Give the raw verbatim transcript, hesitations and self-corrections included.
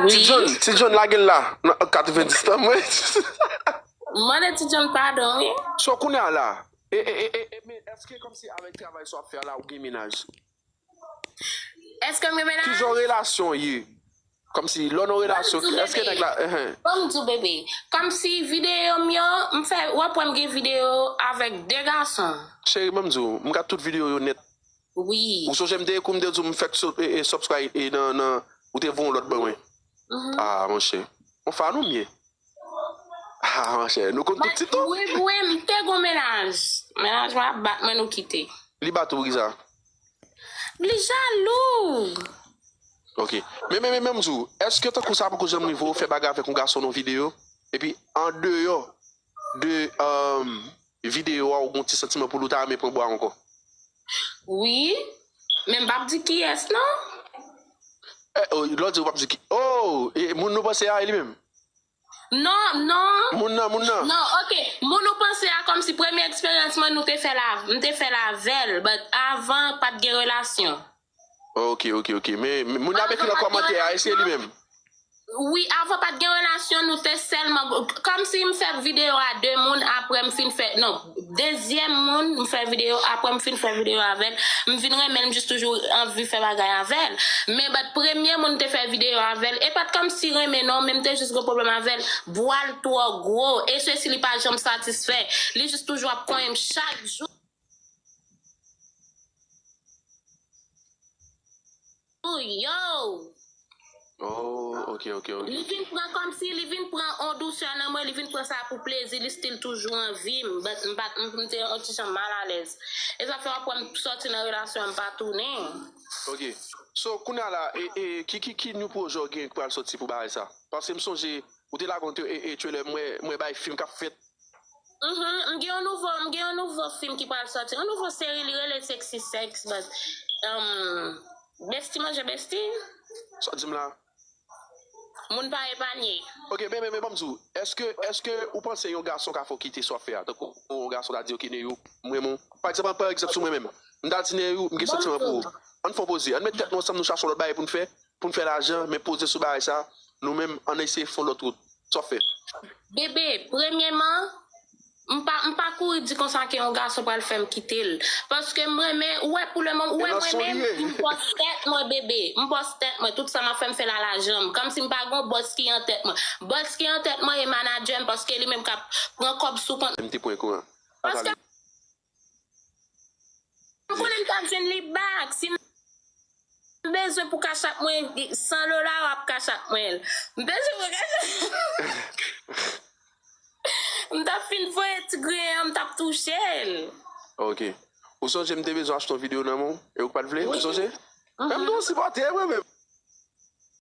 Ti John, Ti John, lage l la. Nan katrevenndis tan, mwen. Mande Ti John padon, wi. So, kounye a la, e, e, e, e, e, men èske kòmsi avèk travay sa w ap fè a la, ou gen mennaj? Èske m gen mennaj? Kijan relasyon ye? Kòmsi, lè w nan relasyon, èske nèg la, enhen. Ban m di w, bebe. Kòmsi videyo m yo, m fè, w ap wè m gen videyo avèk de gason. Cheri, ban m di w, m gad tout videyo yo nèt. Wi. Ou sonje m te ekri w, m te di w m fèk so- e, e, subscribe e nan, nan, ou te voye yon lòt ban mwen. Mhm. Ah, monchè. On fan ou m ye? Ah, monchè, nou konn tout ti tou. Wi, wi, m te gon mennaj. Mennaj mwen ap bat mwen, nou kite. Li bat ou poukisa? Li jalou. Ok. Men, men, men, men, m di w, èske tankou sa poko janm rive w fè bagay avèk yon gason nan videyo? Epi, andeyò de um, videyo a, ou gon ti santiman pou li, ou ta renmen pran bwa ankò? Wi. Men m p ap di kiyès, non. Eh, oh, lè w di ou p ap di ki. Oh, e, moun nou panse a, e li menm? Non, non. Moun nan, moun nan. Non, ok. Moun ou panse a kòmsi premye eksperyans mwen, nou te fè la, m te fè l avè l. But avan, pa t gen relasyon. Ok, ok, ok. Men, men moun nan ap ekri nan kòmantè a, èske li menm? Wi, avan pa t gen relasyon, nou te sèlman. Kòmsi m fè videyo a de moun, apre m fin fè. Non, dezyèm moun, m fè videyo, apre m fin fè videyo avè l. M vin renmen l, m jis toujou anvi fè bagay avè l. Men, but premye moun m te fè videyo avè l, e pa t kòmsi renmen non, men m te jis gen pwoblèm avè l. Bwa l twò gwo, e sesi li pa janm satisfè. Li jis toujou ap konyen m chak jou. Yo! Oh, ok, ok, ok. Li vin pran kòmsi, li vin pran on dousè nan mwen, li vin pran sa pou plezi, li still toujou anvi m, but m pa, m, m te on ti jan malalèz. E sa fè w ap wè m sòti nan relasyon an, m pa tounen. Ok. So, kounye a la, e, e, ki, ki, ki nouvo pwojè w gen ki pral sòti pou bagay sa? Paske m sonje, ou te lage yon e, e, trailer, mwen, mwen bay fim k ap fèt. Mhm, m gen yon nouvo, m gen yon nouvo fim ki pral sòti. Yon nouvo seri, li rele Sexy Sex, but, um, besti manje besti. Sa w di m la? Moun pa epanye. Ok, men, men, men, ban m di w, èske, èske ou panse yon gason ka fè w kite sa w ap fè a? Tankou yon gason ta di, ok, Neyou, m renmen w. Pa egzanp, pa egzanp, sou mwen menm. M ta di, Neyou, m gen santiman pou ou. Ann fè yon poze. Ann met tèt nou ansanm, nou chache yon lòt bagay pou n fè, pou n fè lajan, men poze sou bagay sa, nou menm, ann eseye fè yon lòt wout. Sa w ap fè? Bebe, premyèman, m pa, m pa kouri di konsa ke yon gason pral fè m kite l. Paske m renmen, ou wè, pou le moman, ou wè mwen menm, m bòs tèt mwen, bebe. M bòs tèt mwen, tout sa m ap fè, m fè l a lajan m. Kòmsi m pa gon bòs ki an tèt mwen. Bòs ki an tèt mwen e manadjè m, paske li menm k ap pran kòb sou kont. M te pran kouran. Paske m konnen m t ap jwenn li back. Si m bezwen pou kachap mwen, san dola, w ap kachap mwen l. M bezwen pou kachap. M t ap fin voye ti griyen an, m t ap touche l. Ok. Ou sonje m te bezwen achte yon videyo nan men w, e ou pa t vle? Ou sonje? Menm nou sipòte mwen menm.